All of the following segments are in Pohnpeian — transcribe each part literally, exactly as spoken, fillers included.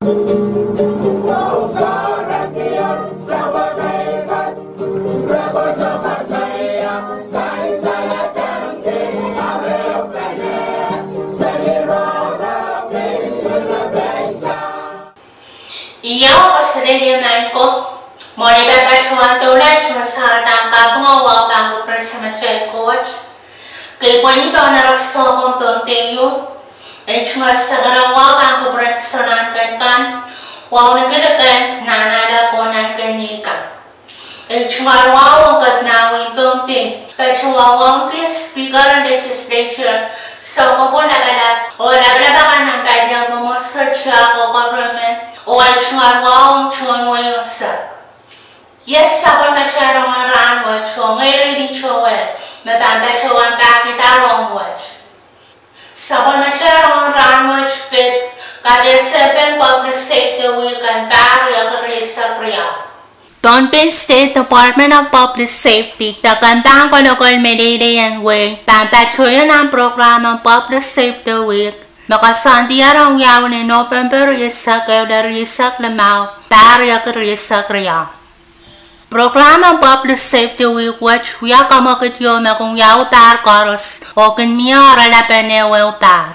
Io, koasoanehdi maing ko. Mwohn ei pahn patohwan doula, I tungoal saledahn kaping oh wahu pahn kupwuren Samatail Koht. Kei pwehn pahn oarok soukohp Pohnpei ieu. I tungoal saledahn wahu pahn kupwuren Souleng Keieu kan, wahu ni Kiliken, Nahnalek oh Nahnken Ika. I tungoal wahu ong Kepina wehin Pohnpei, patohwan wauneki Speaker en Legislature, Soukohp Lapalap, oh lapalap akan nan palien mwomwohdiso, tiahk oh government, oh I tungoal wahu ong tohn wehi unsek. Iet sapwellimatail rongen rahnwet, oh ngehi Reini Towel me pahn patohwan pahkihda rongen wet. Sapwellimatail rongen rahnwet pid kapehsepen Public Safety Week en pahr riekid rieisek riau. Pohnpei State Department of Public Safety de kempein kolokol medeilei en wehi pahn patohwan nan prokram en Public Safety Week me koasoandier ong wiawi ni November rieisek ehu lel rieisek limau, pahr riekid rieisek riau. Prokram en Public Safety Week wet wia kamwekid ieu me kin wiawi pahr koaros oh kin mie oaralapen ehu pahr.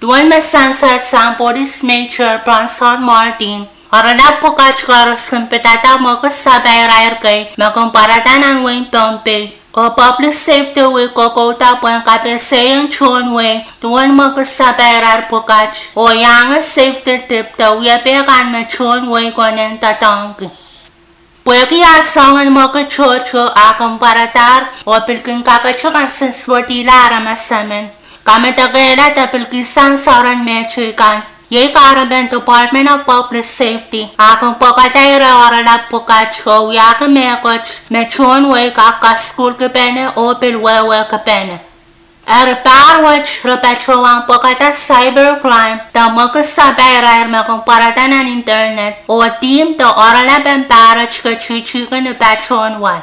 Duwen me sansal sang Police Major Bronson Martin, oaralap pwukat koaros kin pidada mwekid sapairair kei me kin pwarada nan wehin Pohnpei, oh Public Safety Week kokouda pwehn kapehsehiong tohn wehi duwen mwekid sapairair pwukat, oh iangehr safety tip de wiepe kan me tohn wehi konehng doadoahngki. Pwehki ah soangen mwekid tohto ah kin pwaradahr oh pil kin kakete kansensuwedihla aramas emen, kamedekehla de pil kihsang soaren mehteikan, iei kahrepen Department of Public Safety ah kin pwekada ire oaralap pwukat oh wiahki mehkot me tohn wehi kak kasukuhlkipene oh pil wehwehkipene. Eri pahr wet re patohwan pwekada cybercrime de mwekid sapairair me kin pwarada nan internet oh dihmw de oaralapen pahret ketihitihki ni patohwan wai.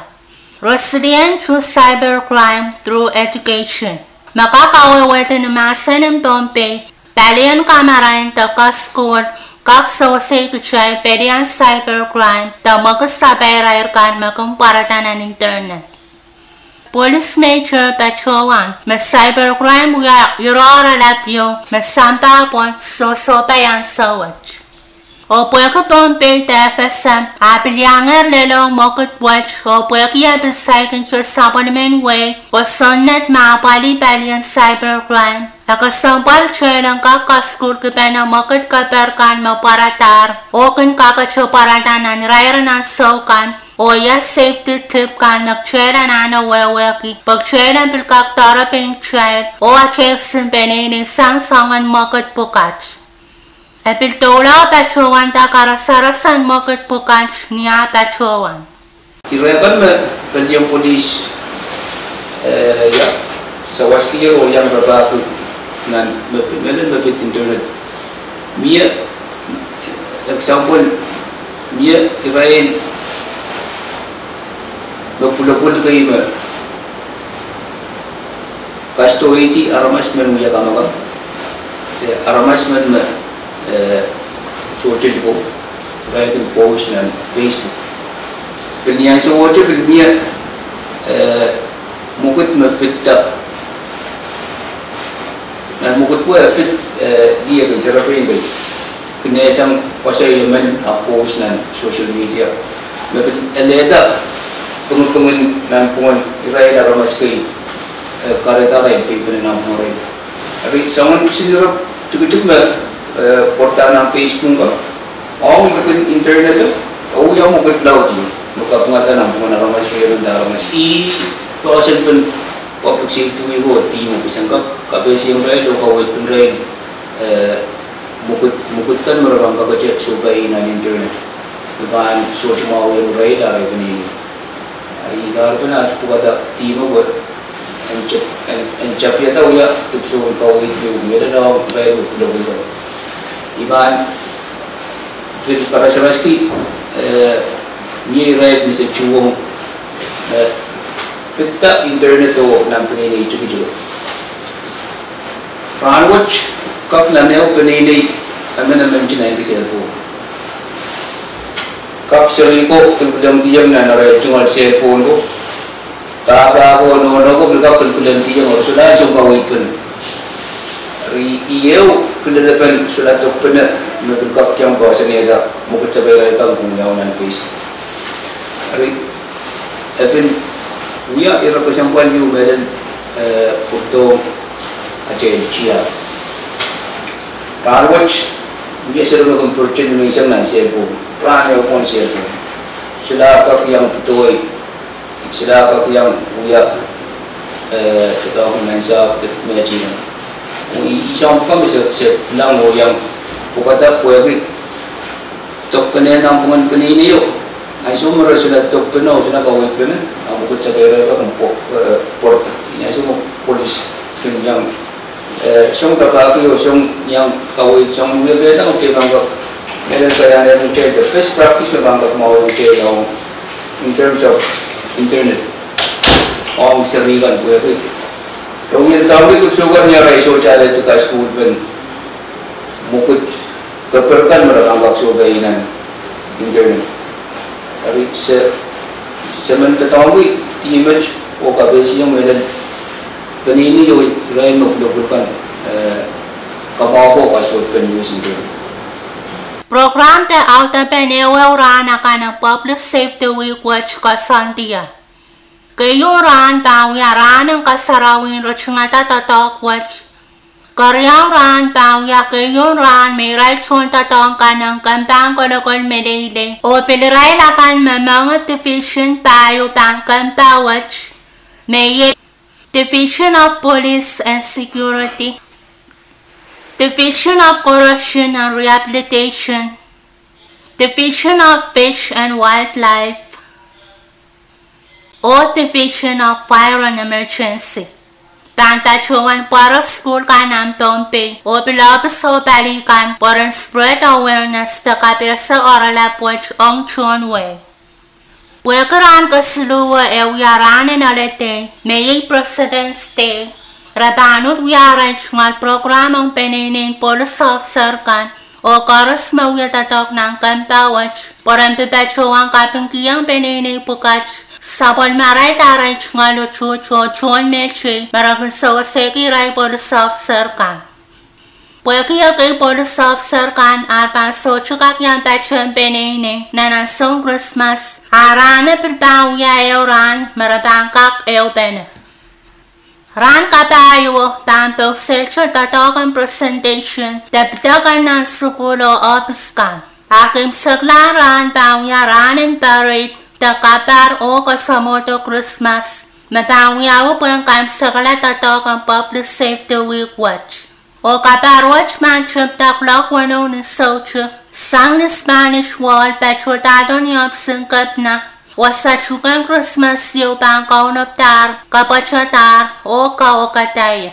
Resilient to cybercrime through education me kak kawehwehdi ni mahsen en Pohnpei, palien kamarain de kasukuhl kak sewese kitail pelien cybercrime de mwekid sapairair kan me kin pwarada nan internet. Police Major patohwan me cybercrime wia ire oaralap ieu me sampah pwon sohsohpai ansou wet. Oh pwehki Pohnpei de FSM ah pil iangehr lelohng mwekid wet oh pwehki e pil saikinte sapwellimen wehi kosonned me apwalih palien cybercrime, e kesempwal kitail en kak kasukuhlkipene mwekid keper kan me pwaradahr oh kin kakete pwarada nan irair en ansou kan, oh ia safety tip kan me kitail anahne wehwehki pwe kitail en pil kak doarepein kitail oh atail kisin peneinei sang soangen mwekid pwukat. E pil doula patohwanda karasaras en mwekid pwukat ni ah patohwan. Ire kan me pelien police, eh, ia, sawaskier oh iang rapahki nan me pid, mehlel me pid internet. Mie example, mie irail me pwulopwul kei me kasdohdi aramas men wia kamakam, de aramas men me, eh, sohte likou, irail kin post nan Facebook. Pil ni ansowohte pil mie, eh, mwekid me pid da, nan mwekid wet pid, eh, lih kin serepein kei kin esang koasoi emen ah post nan social media me pil elehda pingipingin nanpwungen irail aramas kei, eh, kahrehda arail peipene nanpwungarail. Eri soangen kisin ire tikitik me, eh, pwarada nan Facebook kan, ong likin internet, oh ia mwekid laud me kapingada nanpwungen aramas, riemen de aramas. I poahsoanpen Public Safety Week oh dihmw me pil sang kak kapehsehiong irail oh kaweidkin irail, eh, mwekid, mwekid kan me re pahn kakete sohpai nan internet me pahn sohte mwahuiong irail arail peneinei. I kahrepen aht pwukada dihmw wet en tep, en, en tapiada wia dipwisou en kaweid ieu me lelohng irail me pwulopwul kan. I pahn pil karasaraski, eh, mie irail me se tuhwong, eh, pid da internet oh nan peneinei tikitik. Rahnwet kak nan ehu peneinei Emenemen kitail en cell phone. Kak seri ko kilkilemdiong nan arail tungoal cell phone ko. Pahpa ko nohno ko pil kak kilkilemdiong oh solahr sohte kaweidpen. Eri ieu kilelepen sohla dokpene me pil kak iang poahsoanehda mwekid sapairail kan pwung iang nan Facebook. Eri, e pil wia ire kesempwal ieu me len, eh, pwurdohng atail tiahk. Rahnwet, wia seri me kin purchase me sang nan cell phone. Rahn ehu pohn cell phone. Solahr kak iang pwudohi, solahr kak iang wia, eh, doadoahk en nan sahpw de mehkot. Oh i, i soang pwukat me se, se lang oh iang pwukada pwehki dokpene nan pwungen peneineio. Ansou me re solahr dokpene oh solahr kaweidpene, a mwekid sapairail kan pwo-, eh, pwor-, ansou me police kin iang, eh, soang rapahki oh soang iang kaweid, soang wiepe, soang ke pahn kak, mehlel kaiahn en kitail, the best practice me pahn kak mwahuiong kitail ong in terms of internet. Ong seri kan pwehki ong iang doadoahk en dipwisou kan ni arail sohte alehdi kasukuhlpen mwekid keper kan me re pahn kak sohpeiong nan internet. Eri se, se men doadoahngki dih met oh kapehsehiong mehlel peneinei oh irail me pwulopwul kan, eh, kamwahuo kasukuhlpen news internet. Program de audepen ehuehu rahn akan en Public Safety Week wet koasoandier. Keieun rahn pahn wia rahn en kasarawi en ritingada doadoahk wet. Keriau rahn pahn wia keieun rahn me irail tohndoadoahk kan en kempoake kolokol meleilei oh pil irail akan me moangehng division pahieu pahn kempoa wet, me iei Division of Police and Security, Division of Correction and Rehabilitation, Division of Fish and Wildlife, oh Division of Fire and Emergency. Pahn patohwan pwarek sukuhl kan nan Pohnpei oh pil ohpis oh pali kan pwe ren spread awareness de kapehse oaralap wet ong tohn wehi. Pwehki rahn kesiluhwe e wia rahn en holiday, me iei President's Day, re pahn uhd wia arail tungoal program ong peneineien police officer kan oh koaros me wia doadoahk nan kempoa wet, pwe ren pil patohwan kapingkihong peneinei pwukat sapwellimarail de arail tungoal utuht oh tohn mehteikan me re kin sewesehki irail police officer kan. Pwehki ekei police officer kan ar pahn sohte kak iang patehng peneinei nan ansoun Krismas, a rahno pil pahn wia ehu rahn me re pahn kak ehupene. Rahn kapahieuo pahn pousehte doadoahk en presentation de pidek en nan sukuhl oh ohpis kan. A keimwseklahn rahn pahn wia rahn en parade de kapahr oh koasoamwohdo Krismas, me pahn wiawi pwehn keimwsekala doadoahk en Public Safety Week wet. Oh kapahr wet pahn tepda kuloak weneu ni soutik sang ni Spanish Wall, patohdahdo ni ohpis en kepina, wasa tuhkehn Krismas ieu pahn kaunopada, kapwatadahr oh kaukadaie.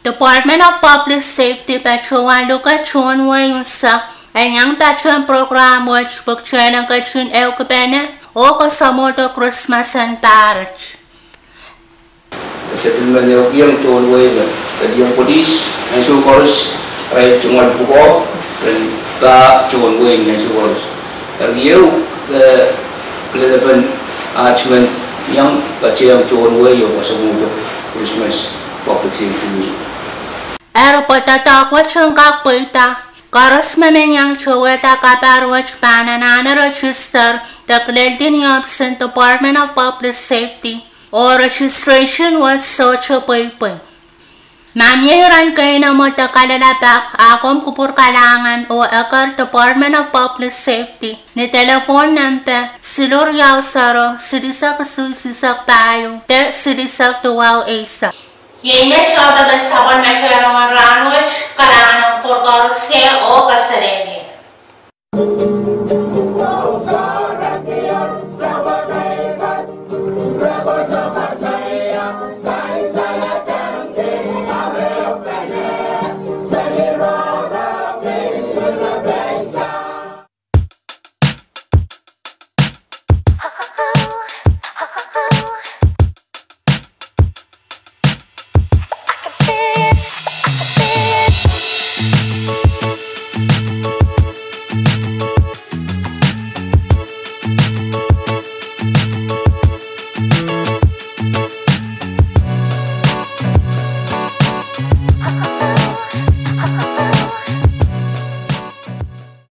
Department of Public Safety patohwan luke tohn wehi unsek en iang patehng program wet pwe kitail en ketin ehukipene oh koasoamwohdo Krismas en pahr wet. Settlement ehukihong tohn wehi me, pelion police, ansou koaros, irail tungoal pwukoa, ren pah tohn wehi ansou koaros. Eri ehu, eh, kilelepen aht men iang patehng tohn wehi oh koasoamwohdo Krismas Public Safety Week. Eri pwe doadoahk wet en kak pweida, koaros me men iang towehda kapahr wet pahn anahne register de kileldi ni ohpis en Department of Public Safety, oh registration wet sohte pweipwei. Ma mie iren keinemwe de kalelapak, a komw kupwur kalahngan oh eker Department of Public Safety ni telephone nempe siluh riau sero, silihsek isuh isihsek pahieu, de silihsek duwau eisek. Iei met audepen sapwellimatail rongen rahnwet, kalahngan en kupwur koaros oh kaselehlie.